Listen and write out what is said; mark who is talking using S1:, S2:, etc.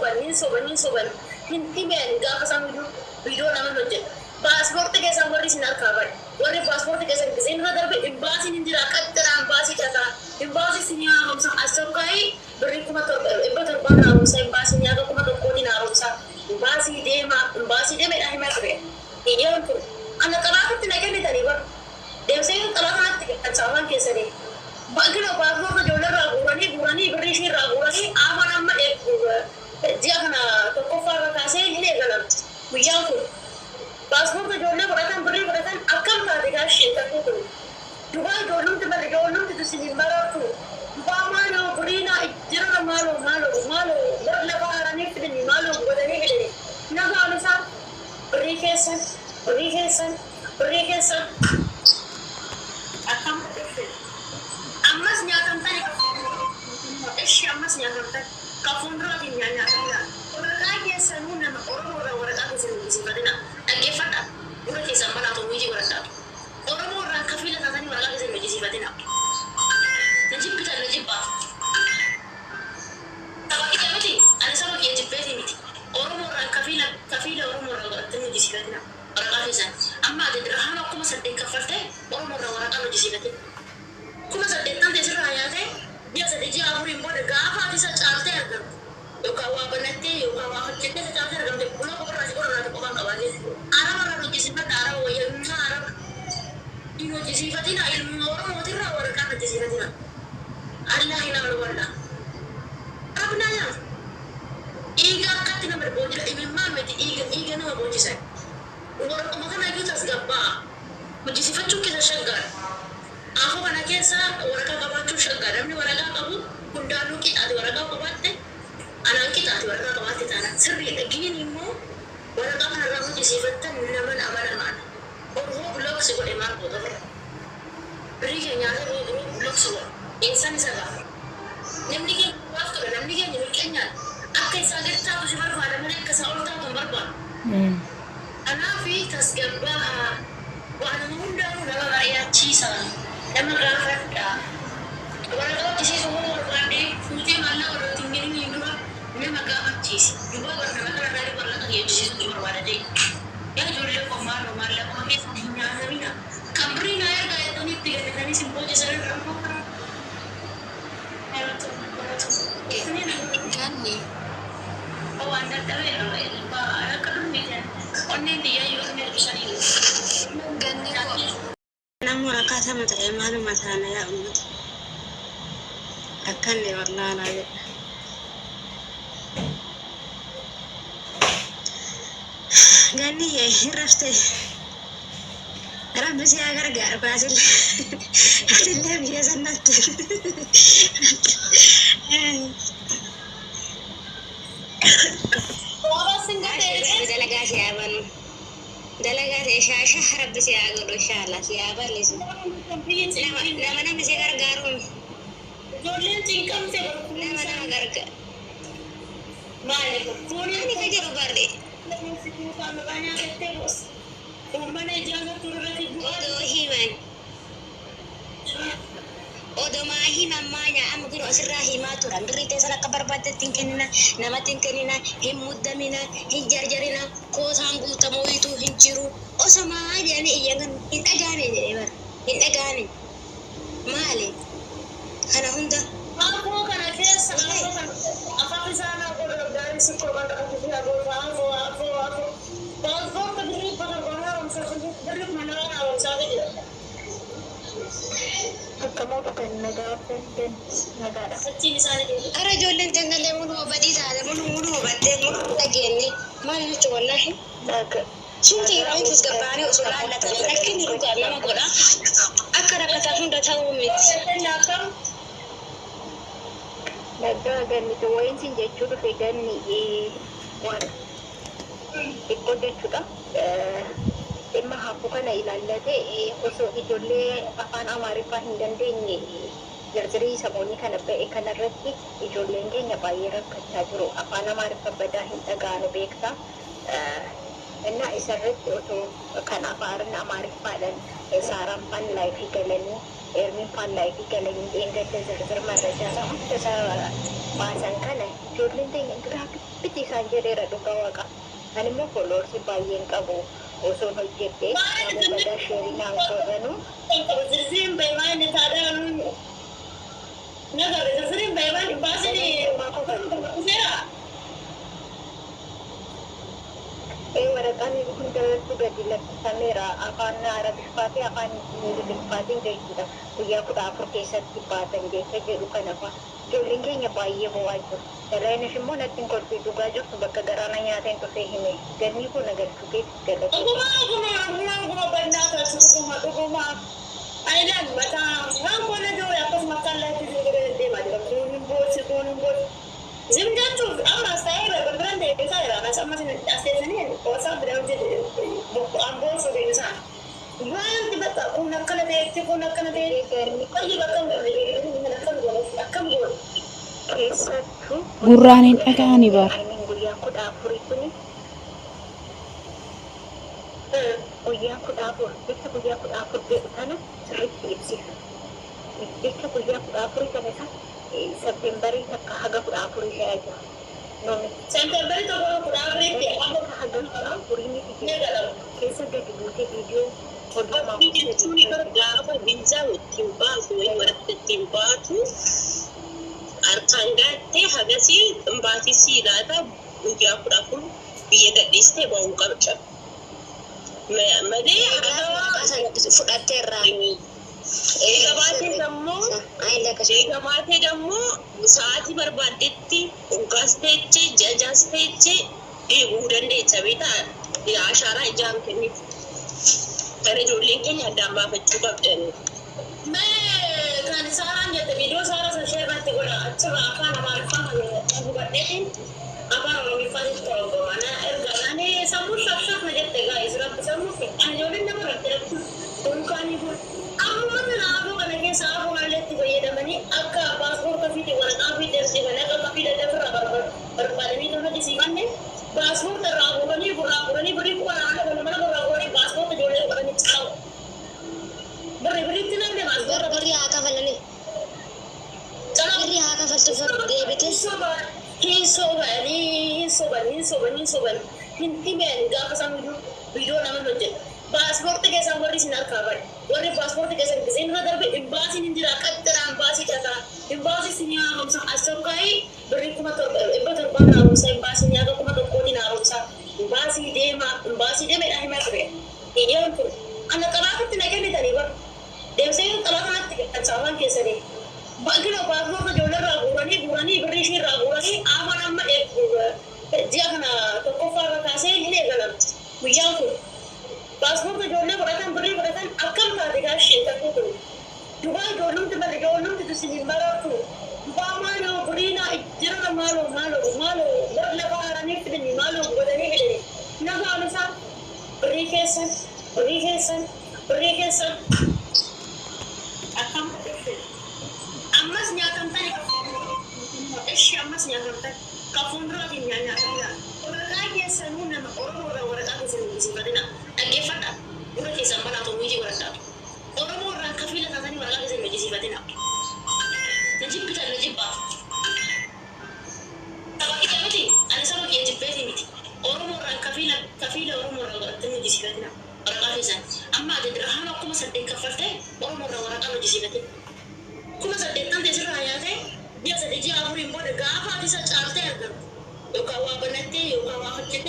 S1: Soban, hin soban, hin soban. Hin himeen gaafa isaan viidiyoo nama hojjedha. Paaspoortii keessan warri isin harkaa bade. Warri paaspoortii keessan giseen irra darbe, imbaasiin hin jira, qaxxiraan baasii dhagaa. Imbaasii isin haaromsa asokkaayii birrii 7,700 haaromsa, imbaasii nyaata 1,000tiin haaromsa. Imbaasii deemaa, imbaasii deemeedhaan himaa ture. Iyyoon ture. Ana xalaafatti na kennitanii bara. Deemsee xalaafa natti kennan afaan keessanii. Bakina paaspoortii ijoollee irraa guuranii guuranii, birrii ishii irraa guuranii, afaan amma ji'a kana tokkoffaa irra kaasee hin eegalan. Guyyaan kun. Paaspoortii ijoollee fudhatan, birrii fudhatan, akkam taate gaashii takkuu kun. Dubaa ijoollumti bari, ijoollumti isin hin marartu. Dubaa maaloo, birrii naa jira, maaloo, maaloo, maaloo, bara lafa haaranii fidanii, maaloo, gubatanii fidanii. Nagaan isaa birrii keessan, birrii keessan, birrii keessan akkam dhufe. Ammas nyaatamtani, ishi ammas nyaatamtan ka fuulduraatiin nyaatamna. Waraqaa keessanuu nama Oromoo irraa waraqaa keessan hin dubbisiifatina. Dhaggeeffadha. Gurra keessan banaatu, wiijii godhadhaatu. Oromoo irraa kafiila taatanii waraqaa keessan hin dubbisiifatina. Na jibbitan, na jibbaa. Saba kiyya miti, ani saba kiyya jibbeeti miti. Oromoo irraa kafiila, kafiila Oromoo irraa godhattanii hojjisiifatina. Waraqaa keessan. Amma ati dirhama 8,000 kaffaltee Oromoo irraa waraqaa hojjisiifatina. 80,000 teessirraa nyaatee ji'a 3, ji'a 4n booda gaafa ati isa caaltee argamte, yookaan waa banattee yookaan waa hojjettee isa caaltee argamte, buloo qofarraa si godhanaatu qofaan qabaatee. Araba irraa hojjisiifadha, araba wayyaa, araba. Hin hojjisiifatina, ilma Oromootirraa waraqaa hojjisiifatina. Allah hin amalu wallaa. Arabnaa nyaata. Dhiiga akkatti nama boojisa, imimmaan miti, dhiiga, dhiiga nama boojisan. Waraquma kana iyyuu tasgabbaa. Hojjisiifachuun keessa shaggaadha. Afoo kana keessa waraqaa qabaachuun shaggaa. Namni waraqaa qabu hundaanuu qixaati, waraqaa qabaatte anaan qixaati, waraqaa qabaatte taana sirriidha. Giin immoo waraqaa kanarraa hojjisiifattan naman amanamaadha. Orhoo block si godhe maal goota ofirra? Birrii keenya nyaatee biroo block si godhe. Eessan isa gaafa? Namni keenya baaftuudha. Namni keenya miqqeenyaadha. Akka isaa gadi taatu si barbaada malee akka isaa ol taatu hin barbaadu. Kanaaf tasgabbaa'a. Waanuma hundaanuu nama mari'achiisa. Nama gaafadha. Waraqaa hojjisiisuu hoo barbaadde, fuutee maallaqa odoo ittiin kenniniin dura nama gaafachiisi. Dubaa bar nama kanarraa waraqaa kee hojjisiisuutu barbaada ta'e. Yaa ijoollee koo, maaloo, maallaquma keessan hin nyaatamina. Kan birrii naa ergaa jettanii itti kennitanii sin boojisan irra immoo.
S2: Ganni.
S1: Waan dadhabeera akka dhumni onneen xiyyaa yoo inni ibsanii.
S2: Ganni koo.
S3: Namni rakkatama ta'e maaluma taana yaa uummata? Akkanni wallaalaa jedha. Ganni hin raftee. Rabbi si haa gargaaru, kaasillee atillee biyya sanatti. Rabbi dalagaa si haa banu. Dalagaa ta'e shaasha Rabbi si haa godhu, inshallah si haa bal'isu. Nama nama namni si gargaaru.
S1: Ijoolleen cinqamte.
S3: Nama nama gargaaru.
S1: Maali kun?
S3: Ani ka jedhu barre.
S1: Mana ijaarsa turre.
S3: Odoo himan. Odomaa himan maa nyaa amma kun asirraa himaa turan, birrii teessan akka barbaaddetti hin kennina, namatti hin kennina, hin muddamina, hin jarjarina, kootaan guutamoo wayituu hin jiru osomaa jedhanii iyyan kan hin dhagaane jedhee bara hin dhagaane, maali kana hunda?
S1: Afoo kana keessa, afoo kana afaan isaa godhu gaarii si korban qabatu fi afoo, afoo, afoo, afoo. Paaspoorta birrii 700 haaromsaa, birrii 2,000 haaromsaa jira.
S4: Akkamoo dhufan, nagaa nagaadha.
S1: Achiin isaanii.
S3: Ara ijoolleen tennallee muluma badii taate, muluma baddee, muluma dhageenye maal jechuu, wallaahi.
S4: Nagaa.
S3: Sunti yeroo tasgabbaa'anii osoo laallatanii, rakkinni dhugaa nama godha. Akka rakkataa hunda ta'uu miti.
S1: Akkam.
S4: Nagaa ganni wayiin jechuu dhufe, ganni waan xiqqoo jechuudha. Dhimma hafuu kana ilaallatee, osoo ijoollee afaan Amaariffaa hin dandeenye jarjarii saboonni kana ba'e kanarratti ijoolleen keenya baay'ee rakkachaa jiru. Afaan Amaariffaa badaa hin dhaga'anu beektaa. Innaa isarratti otoo kan afaan Amaariffaadhaan Saaraan faan live galanii, Ermiin faan live galanii, dheengadda ዝርዝር መረጃ isaa hunda isaa baasan kana ijoolleen teenya giraa Biti isaan jedheera dhugaa waaqa. Ani immoo followers baay'een qabu osoon hojjedhe nama badaa share naan godhanu.
S1: Zirzirin bai ma ni tada na ga zirzirin bai ma ba su ne sera.
S4: Ee, waraqaan hundarrattuu gadi lakkifameera afaan Arabiffaa fi afaan Ingiliffaatiin jechuudha. Guyyaa 14 keessatti baatan jecha jedhu kana fa'a. Ijoolleen keenya baay'ee bo'aa jiru. Dalainish immoo natti hin kolfii dhugaa jirtu bakka garaana nyaateen dhufee hime. Ganni kun agartuu keetti galata.
S1: Dhuguma dhuguma dhuguma dhuguma bannaa taasisu dhuguma dhuguma. Ayilaan mataa waan koona jiru akkasuma akka allaatti jiru deemaa jira. Kun hin boossi kun hin boossi. Zim jechuuf amma as taa'ee bilbilan deebisaa jira. Anas amma as teessanii qoosaa bira hojjete amboosu deebisaa. Wanti bakka kun akkana ta'etti kun akkana ta'etti. Qayyi bakka akkam goone akkam goone.
S4: Keessattuu
S5: Gurraan hin dhaga'ani bara.
S4: Guyyaa 14 kuni guyyaa 14 jecha guyyaa 14 jedhu kana sirriitti ibsisa. Jecha guyyaa 14 kana isa Septembarii takka haga 14 ta'aa jira. Noomi.
S1: Septembarii tokko 14tti
S4: Haga 14 miti keessa gadi buutee viidiyoo hodhumaa
S6: Jechuun gaafa viizaa ittiin baasu wayii waraqaa ittiin baatu harkaan gaattee hagasii baatii sii laata guyyaa 14 biyya gadhiistee bahuu qabda. Malee haga
S3: Fudhatteerra.
S6: eega baatee dammoo eega baatee dammoo sa'aatii barbaaddetti hoggaas teechee ji'a jaas teechee deebi'uu dandeessa beektaa ashaaraa ijaan kenniti. Kana ijoolleen keenya addaan baafachuu qabdan.
S1: Mee kan Saaraan jette viidiyoo Saaraa san ishee irratti godha achirraa afaan Amaariffaa kan hubadheetiin afaan Oromiffaatti torgoma na erga nani sammuu shafshaf na jette gaa'is rabbi sammuu fi ani ijoolleen nama irratti rabbi dunkaanii kun amma kana afoo kana keessa afoo mallee itti fayyadamanii akka paaspoorta fi waraqaa fi deemsiifanii akka kafii daddafirraa barbaadanii kan hojjisiifanne paaspoorta irraa guuranii gurraa guuranii birrii kuma lama mana gurraa guuranii paaspoorta ijoollee godhanii caawu. Birri birriitti namni paaspoorta
S3: Birri haa kafalanii. Birri haa kafaltu deebite.
S1: Hin sobanii, hin sobanii, hin sobanii, hin sobanii. Hin dhibeen gaafa isaan viidiyoo nama hojjetu. Paaspoortii keessan warri isin harkaa bade. Warri paaspoortii keessan giseen irra darbe imbaasiin hin jira qaxxira imbaasii dhagaa. Imbaasii isin haaromsa as tokkaa'ii birrii 700 haaromsa imbaasii nyaata 1000 haaromsa. Imbaasii deemaa imbaasii deemeedhaan himaa ture. Hiyyoon ture. Ana xalaafatti na kennitanii bara. Deemsee xalaa kanatti kan keessanii. Bakina paaspoorta ijoollee irraa guuranii guuranii birrii ishee irraa guuranii afaan amma ji'a kana tokkoffaa irra kaasee hin eegalam. Guyyaan kun paaspoorta ijoollee fudhatan birrii fudhatan akkam taate gaashee takkuu kun. Dubaa ijoollumti malee ijoollumti tusin hin baratu. Dubaa maaloo birrii naa jira maaloo maaloo maaloo warra lafa haaranii fidanii maaloo godhanii fidanii. Nagaan isaa birrii keessan birrii keessan birrii keessan akkam ammas nyaatamtani ishi ammas nyaatamtani ka fuulduraatiin nyaatamna waraqaa keessanuu nama Oromoo irraa waraqaa keessan hin bisifatina dhaggeeffadha gurra keessan banaatu wiijii godhadhaatu Oromoo irraa kafiila taatanii waraqaa keessan hin bisifatina na jibbitan na jibbaa saba kiyya miti ani saba kiyya jibbeeti miti Oromoo irraa kafiila kafiila Oromoo irraa godhattanii hin bisifatina waraqaa keessan amma ati dirhama 8,000 kaffaltee Oromoo irraa waraqaa hojjisiifatin 8,000 teessirraa nyaatee ji'a 3 ji'a 4 booda gaafa ati isa caaltee argamtu yookaan waa banattee yookaan waa hojjettee.